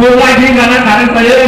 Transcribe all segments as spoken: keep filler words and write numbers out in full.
Lighting gana kare saye.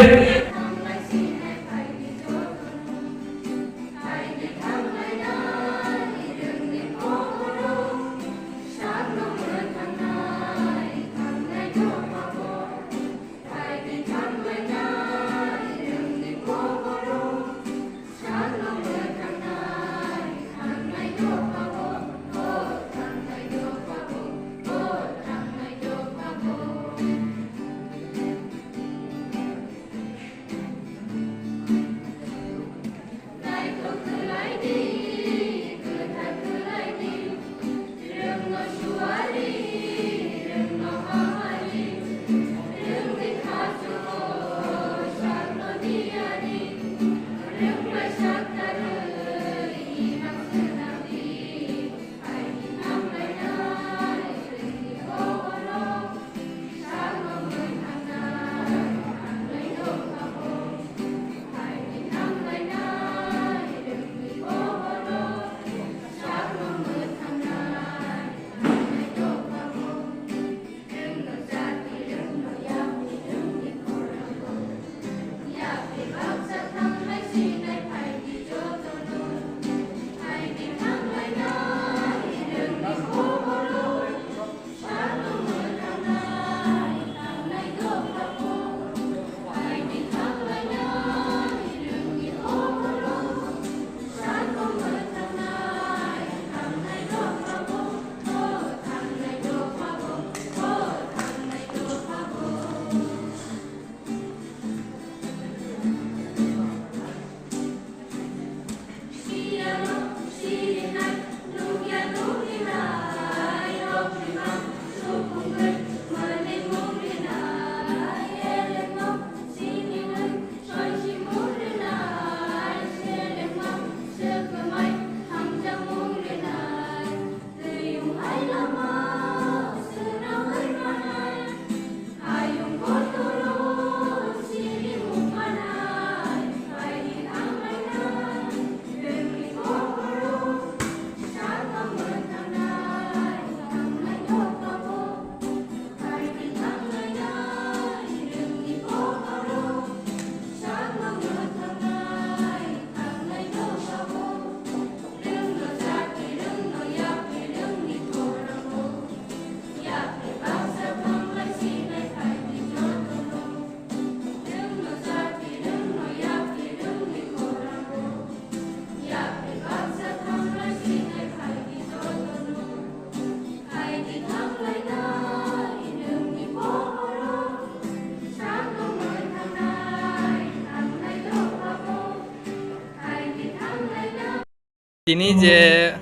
Tini je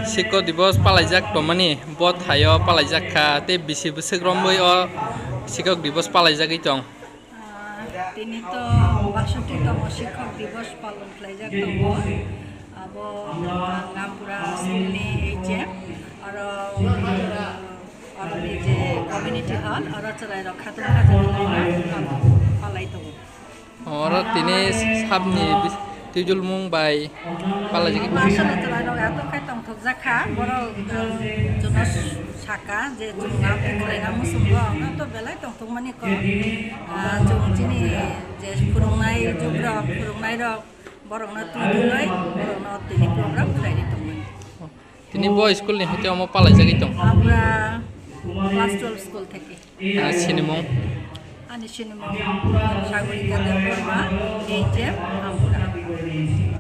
Sikho Dibos palaijak tongmani, bo thaio palaijak kha, tei bisi bwswk romwi o Sikho Dibos palaijagwi tong. Ah, tini to baksoti tamo Sikho Dibos palon khlaijak tongo. Abo Gampura school ni H M, oro, oro ni je community hall, oro chwrai rok khatung khatung khlaima palai tongo. Oro tini sabni bis-, twijulmung bai palaijagwi. Aswk chwrai rok atok khai tongthokjak kha, borok, ah, jono saka je chwng amtwi khlaina muchungo, ang to belai tongthokmani kok. Ah, chwng chini je phwrwngnai jugrok, phwrwngnairok, borokno twi twiwi, borokno tini program khlairwi tongmani. Tini bo school ni hoite omo palaijagwi tong. Abra class twelve school theke. Ah, sinimung? Ani sinimung Sagorika Debbarma, H M, Ambura.